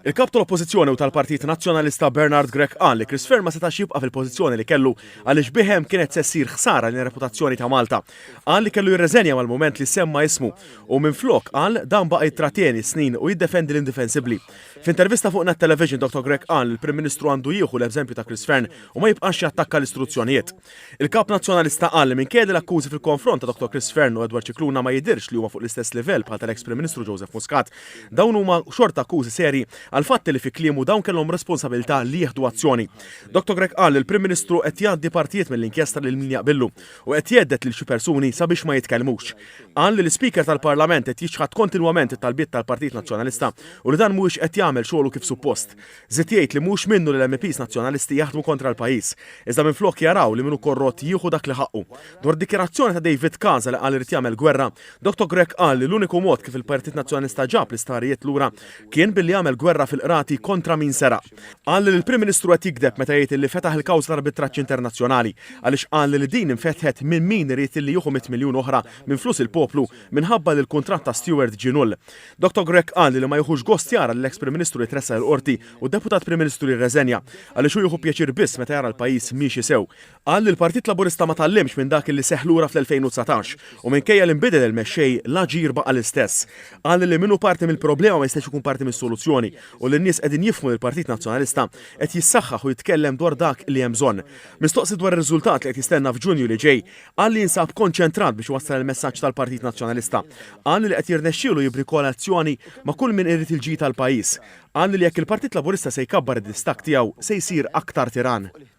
Il-Kap tal-Oppożizzjoni u tal-Partit Nazzjonalista Bernard Grech qal li Chris Fearne ma setax jibqa' fil-pożizzjoni li kellu għaliex bih hemm kienet se ssir ħsara lin-reputazzjoni ta' Malta. Qal li kellu jirreżenja mal-mument li semma ismu u minflok qal dan baqa' jittratjeni s-snin u jiddefendi l-indifensibbli. F'intervista fuq Net Television Dottor Grech qal li l-Prim Ministru għandu jieħu l-eżempju ta' Chris Fearne u ma jibqax jattakka l-istruzzjonijiet. Il-Kap Nazzjonalista qal li minkejja li l-akkużi fil-konfront ta' Dottor Chris Fearne u Edward Scicluna ma jidhirx li huma fuq l-istess livell bħal tal-eks Prim Ministru Joseph Muscat, dawn huma xorta akkużi serji għall-fatt li fi kliemu dawn kellhom responsabilità li jieħdu azzjoni. Dottor Grech qal li l-Prim Ministru qed jgħaddi partijiet mill-inkjesta lil min jaqbillu u qed jhedded lil xi persuni sabiex ma jitkellmux. Qal li l-Ispeaker tal-Parlament qed jiċħad kontinwament it-talbiet tal-Partit Nazzjonalista u li dan mhuwiex qed jagħmel xogħlu kif suppost. Żied jgħid li mhux minnu li l-MEPs Nazzjonalisti jaħdmu kontra l-pajjiż, iżda minflok jaraw li min hu korrott jieħu dak li ħaqqu. Dwar dikjarazzjoni ta' David Casa li qal irid jagħmel gwerra, Dottor Grech qal li l-uniku mod kif il-Partit Nazzjonalista ġab l-isptarijiet lura kien billi għamel gwerra fil-qrati kontra min seraq. Qal li l-Prim Ministru qed jigdeb meta jgħid li fetaħ il-kawża tal-arbitraġġ internazzjonali għaliex qal li din infetħet minn min irid li jieħu 100 miljun oħra minn flus il-poplu minħabba li l-kuntratt ta' Steward ġie null. Dottor Grech qal li ma jieħux gost jara l-eks Prim Ministru jitressaq il-qorti u deputat Prim Ministru jirreżenja għaliex hu jieħu pjaċir biss meta jara l-pajjiż miexi sew. Qal li l-Partit Laburista ma tgħallimx minn dak li seħħ lura fl-2019 u minkejja li nbidel il-mexxej l-aġir baqa' l-istess. Qal li min hu parti mill-problema ma jistax ikun parti mis-soluzzjoni u li n-nies qegħdin jifhmu li l-Partit Nazzjonalista qed jissaħħaħ u jitkellem dwar dak li hemm bżonn. Mistoqsi dwar ir-riżultat li qed jistenna f'Ġunju li ġej, qal li jinsab konċentrat biex iwassal il-messaġġ tal-Partit Nazzjonalista. Qal li qed jirnexxielu jibni koalizzjoni ma' kull min irid il-ġid tal-pajjiż. Qal li jekk il-Partit Laburista se jkabbar id-distakk tiegħu se jsir aktar tiran.